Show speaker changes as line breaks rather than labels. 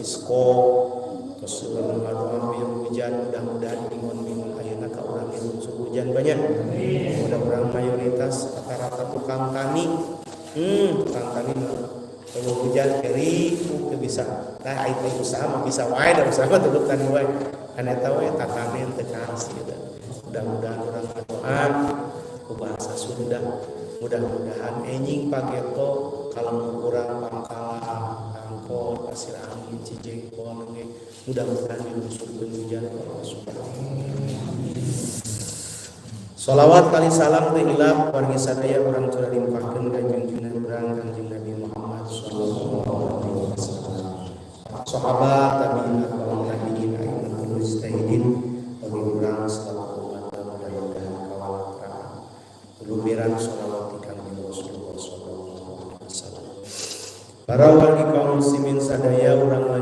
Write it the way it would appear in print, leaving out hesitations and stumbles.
Istisqo, terus seueur nu ngadoa hoyong hujan. Mudah-mudahan bingon-bingon ayeuna ka urang dilunsur hujan banyak. Mudah urang mayoritas rata-rata tukang tani. Tukang tani mah kalau hujan keri teu bisa. Nah, ai usaha mah bisa wae da, usaha mah tetep tani wae. Kan eta we tatanen teu karsi gitu. Mudah-mudahan urang ngadoa ku bahasa Sunda, mudah-mudahan enjing pageto kalau kurang Pangkalan, Angkot, Pasir Angin, Cijengkol ge mudah-mudahan dilungsurkeun hujan ku Allah Subhanahu. Salawat kali salam teu hilap wargi sadaya urang curah limpahkeun ka junjungan urang Kanjeng Nabi Muhammad sallallahu alaihi wasallam. Sahabat, tabi'in, atba'ut tabi'in, a'immatul mujtahidin, bagi urang selaku umat mudah-mudahan kawalatra luberan sholawat ti Kanjeng Rasulullah sallallahu alaihi wasallam. Para wargi kaum muslimin sadaya urang.